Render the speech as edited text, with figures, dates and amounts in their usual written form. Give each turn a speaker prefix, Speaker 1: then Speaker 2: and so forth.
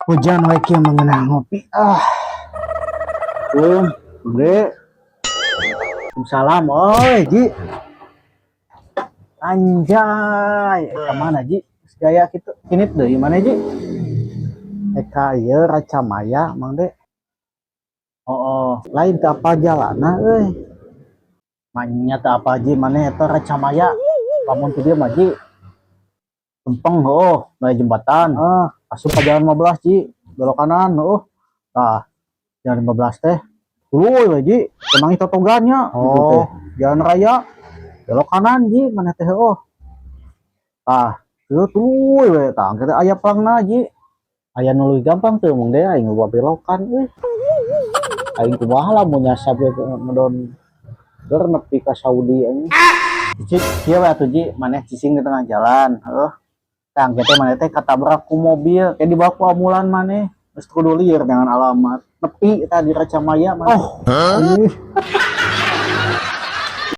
Speaker 1: Hujan we kieu mengenah ngopi ah. Tuh, Bre. Salam, oi, Ji. Anjay, ka mana, Ji? Gaya gitu. Ini deui mana, Ji? Eka ieu Rancamaya, Mang De. Oh, lain teu apa jalana euy. Manya teu apa, Ji, mana eta Rancamaya. Lamun ti dieu mah, Ji. Lempeng oh, naik jembatan. Ah, asup ka jalan 15, Ji. Belok kanan, oh. Tah, jalan 15 teh. Tuluy we, Ji. Tenang totogannya gitu teh. Jalan raya belok kanan, Ji, mana teh oh. Tah, teu tuluy we tah, engke teh aya pelangna, Ji. Aya nu leuwih gampang teu, Mung De? Aing loba belokan euy. Aing kumaha lamun nyasab we ngedon ger nepi ka Saudi anjing. Cik, kieu we atuh, Ji, maneh cicing di tengah jalan, heuh. Tah, engke teh maneh teh katabrak ku mobil, kayak dibawa ku ambulan maneh. Geus kudu lieur dengan alamat. Nepi tah di Rancamaya maneh. Oh. Ih.